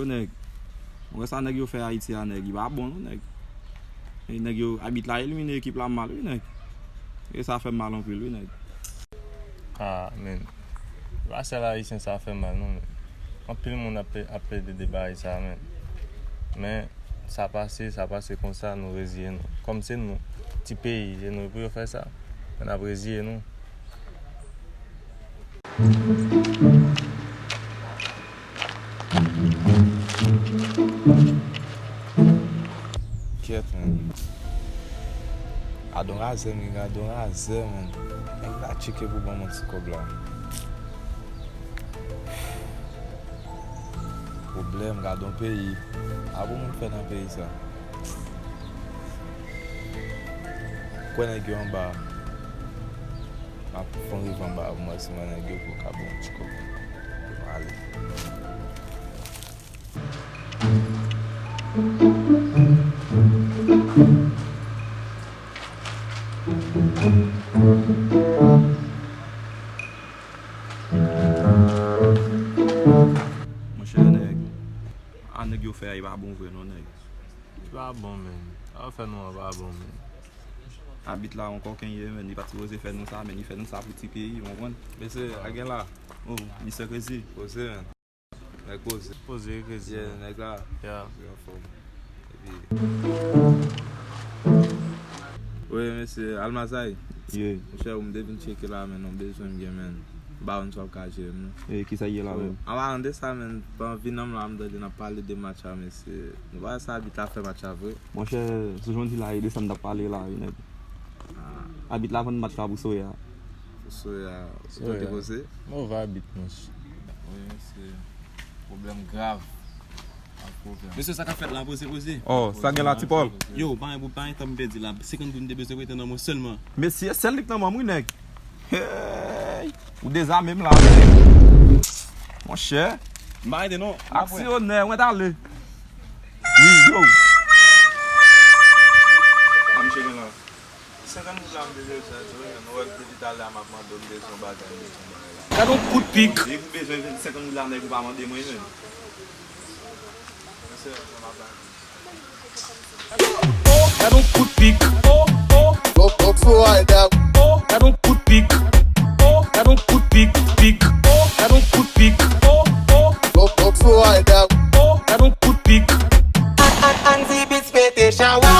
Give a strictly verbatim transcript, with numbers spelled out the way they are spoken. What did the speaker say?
Yo, nèg, mwen wè sa nèg yo fè Ayiti a, nèg, li pa bon, non, nèg. E nèg yo, abit la elimine ekip la mal, wi, nèg. E sa fè m mal anpil, wi, nèg. Ah, men. Pa sèl Ayisyen sa fè mal, non, men. Anpil moun ap, ap plede de bagay sa, men. Men, sa pase, sa pase konsa, nou reziye nou. Kòm se nou, ti peyi, se nou pou yo fè sa. Men n ap reziye nou. Kèt, man. Gadon razè, men, gadon razè, man. Nèg la tcheke pou ban mwen ti kòb la. Pwoblèm, gadon peyi. A bon moun fè nan peyi sa. Kwè nèg yo anba. M ap fè yon rive anba pou m wè si mwen nèg yo pou ka bon ti kòb. Pou nou ale. Monchè, nèg, a nèg yo fè a, e pa bon vre non, nèg. Li pa bon, men. Sa yo fè nou an pa bon, men. Abit la yon kòkenn ye, men. Li pa t sipoze fè nou sa, men. Li fè nou sa pou ti peyi, w konprann? Mesye, a gen la. Oh, Mister Crazy. Poze, men. Nèg poze. Poze, Crazy. Yeah, nèg la. Yeah. Li anfòm. Epi. Wi, mesye, Almazay. Yeah. Monchè, ou m te vin tcheke la, men, yon bezwen m gen, men. M pa konn si w ap ka jere m, non. E, kisa ye la, menm? An palan de sa, men, pandan vin an m la, m tande n ap pale de match la, mesye. Nou pa wè sa abit la fè match la vre? Monchè, sou jan w di la, e de sa m t ap pale la, wi, nèg. Ah. Abit la vann match la pou Soya. Pou Soya. Ou tande koze? Move abit, monchè. Wi, mesye. Pwoblèm grav. Mesye, sa k ap fèt la, poze, poze. Oh, sa gen la, Ti Pòl? Yo, pa gen, pa gen tan m pèdi la. Senkant goud m te bezwen prete nan mwen sèlman. Mesye, sèl li k nan men m, wi, nèg. Hey! Ou dezame m la, nèg. Monchè. M pa rete non. Aksyonè, mwen t ale. Wi, yo. A, m cheke la. Senkant goud la m te bezwen tou, men, ou wè depi talè a m ap mande w, m bezwen yon bagay, m bezwen yon bagay la. Gad yon kout pik. Depi w bezwen senkant goud la, nèg, ou pa mande mwen, men. Mesye, sa m ap bay.